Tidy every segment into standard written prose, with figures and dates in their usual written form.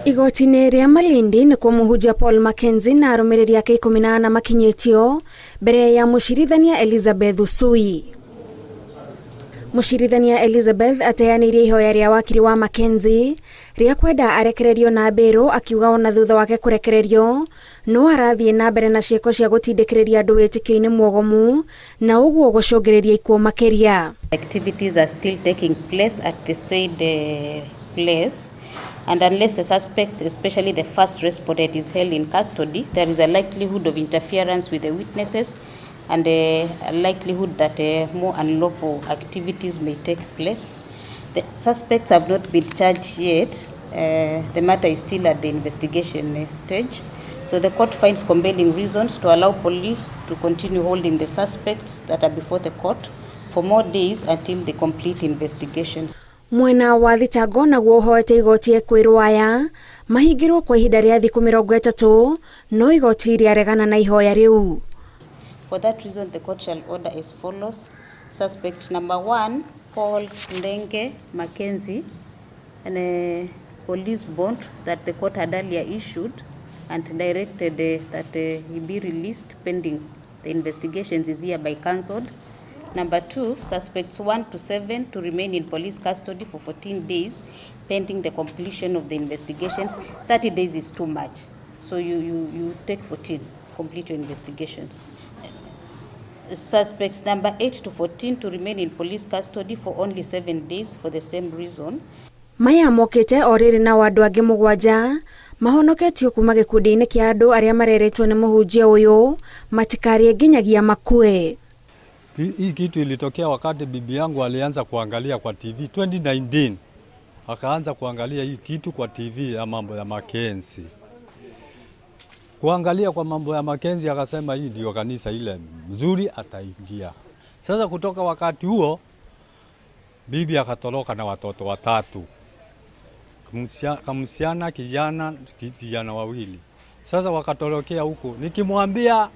Igoti-inĩ rĩa Malindi nĩkuo mũhunjia Paul Mackenzie na arũmĩrĩri ake 14 makinyĩtio mbere ya mũcirithania Elizabeth Usui. Mũcirithania Elizabeth ateanĩirie ihoya rĩa wakiri wa Mackenzie rĩa kwenda arekererio na mbĩrũ, akiuga ona thutha wake kũrekererio no arathiĩ na mbere na ciĩko cia gũtindĩkĩrĩria andũ wĩtĩkio-inĩ mwogomu na ũguo gũcũngĩrĩria ikuũ makĩria. Activities are still taking place at the said place, and unless the suspects, especially the first respondent, is held in custody, there is a likelihood of interference with the witnesses and a likelihood that more unlawful activities may take place. The suspects have not been charged yet. The matter is still at the investigation stage. So the court finds compelling reasons to allow police to continue holding the suspects that are before the court for more days until they complete investigations. Mwena wa thitango naguo ũhoete igoti ekwĩrwo aya mahingĩrwo kwa ihinda rĩa thikũ 30, no igoti rĩaregana na ihoya rĩu. For that reason, the court shall order as follows. Suspect number 1, Paul Ndenge Mackenzie, and a police bond that the court had earlier issued and directed that he be released pending the investigations is hereby cancelled. Number 2, suspects 1 to 7 to remain in police custody for 14 days pending the completion of the investigations. 30 days is too much. So you take 14, complete your investigations. Suspects number 8 to 14 to remain in police custody for only 7 days for the same reason. Maya mokĩte o rĩrĩ nao andũ angĩ 7 mahonoketio kuma gĩkundi-inĩ kĩa andũ arĩa mareretwo nĩ mũhunjia ũyũ matikarĩe nginyagia makue. Hii kitu ilitokea wakati bibi yangu alianza kuangalia kwa TV 2019, akaanza kuangalia hii kitu kwa TV ya mambo ya Mackenzie. Kuangalia kwa mambo ya Mackenzie akasema hii ndio kanisa ile mzuri ataingia. Sasa kutoka wakati huo bibi akatoroka na watoto 3. Kamsichana, kijana, vijana 2. Sasa wakatorokea huko. Nikimwambia,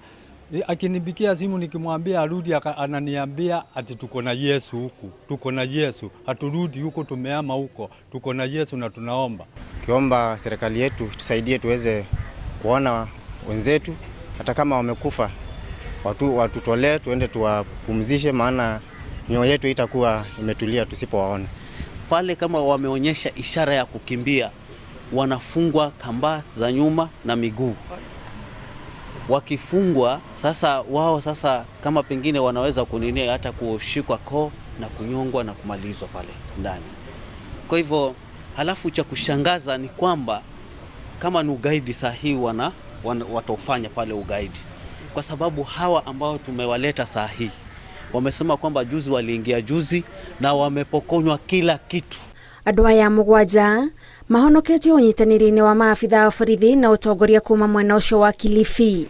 akinipigia simu nikimwambia arudi, ananiambia ati tuko na Yesu huku, tuko na Yesu, haturudi huko, tumehama huko, tuko na Yesu na tunaomba. Kiomba serikali yetu tusaidie tuweze kuona wenzetu hata kama wamekufa, watutolee tuende tuwapumzishe, maana mioyo yetu itakuwa imetulia tusipowaona. Pale kama wameonyesha ishara ya kukimbia, wanafungwa kamba za nyuma na miguu. Wakifungwa sasa wao sasa kama pengine wanaweza kuninia hata kushikwa koo na kunyongwa na kumalizwa pale ndani. Kwa hivyo halafu cha kushangaza ni kwamba kama ni ugaidi saa hii wataufanya pale ugaidi. Kwa sababu hawa ambao tumewaleta saa hii wamesema kwamba juzi waliingia juzi na wamepokonywa kila kitu. Andũ aya 7 mahonoketio ũnyitanĩri-inĩ wa maabitha a borithi na ũtongoria kuma mwena ũcio wa Kilifi.